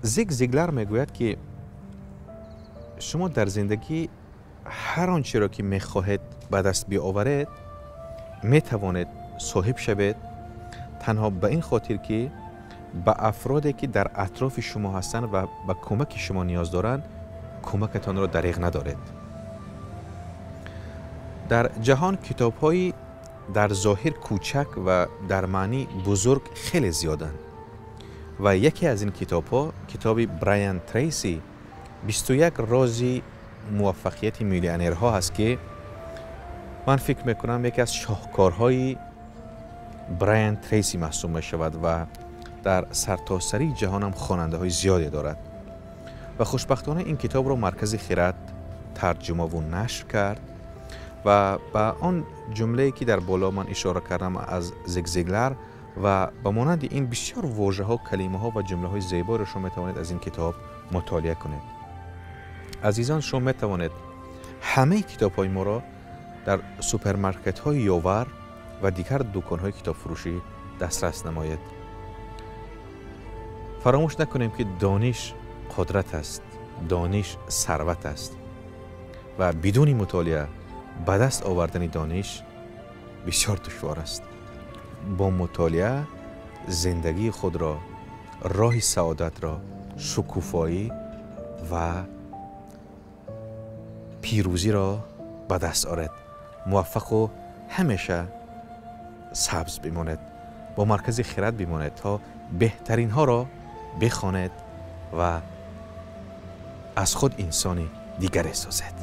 Зиг Зиглар мегӯяд, ки шумо дар зиндагӣ ҳар он чиро ки мехоҳед ба даст биоваред, метавонед соҳиб шавед, танҳо ба ин хотир ки ба афроде ки дар атрофи шумо ҳастанд ва ба кӯмаки шумо ниёз доранд, кӯмакатонро дареғ надоред. Дар ҷаҳон китобҳои дар зоҳир кӯчак ва дар маънӣ бузург хеле зиёданд ва яке аз ин китобҳо китоби Брайан Трейси 21 рози муваффақияти миллионерҳо ҳаст, ки ман фикр мекунам яке аз шоҳкорҳои Брайан Трейси маҳсуб мешавад ва дар сартосари ҷаҳонам хонандаҳои зиёде дорад. Ва хушбахтона ин китобро Маркази Хирад тарҷумаву нашр кард ва ба он ҷумлае ки дар боло ман ишора кардам аз Зиг Зиглар ва ба монанди ин бисёр вожаҳо, калимаҳо ва ҷумлаҳои зеборо шумо метавонед аз ин китоб мутолиа кунед. Азизон, шумо метавонед ҳамаи китобҳои моро дар супермаркетҳои Ёвар ва дигар дуконҳои китобфурӯшӣ дастрас намоед. Фаромӯш накунем, ки дониш қудрат аст, дониш сарват аст ва бидуни мутолиа ба даст овардани дониш бисёр душвор аст. Бо мутолиа зиндагии худро, роҳи саодатро, шукуфоӣ ва пирӯзиро ба даст оред. Муваффақу ҳамеша сабз бимонед, бо Маркази Хирад бимонед, то беҳтаринҳоро бихонед ва аз худ инсони дигаре созед.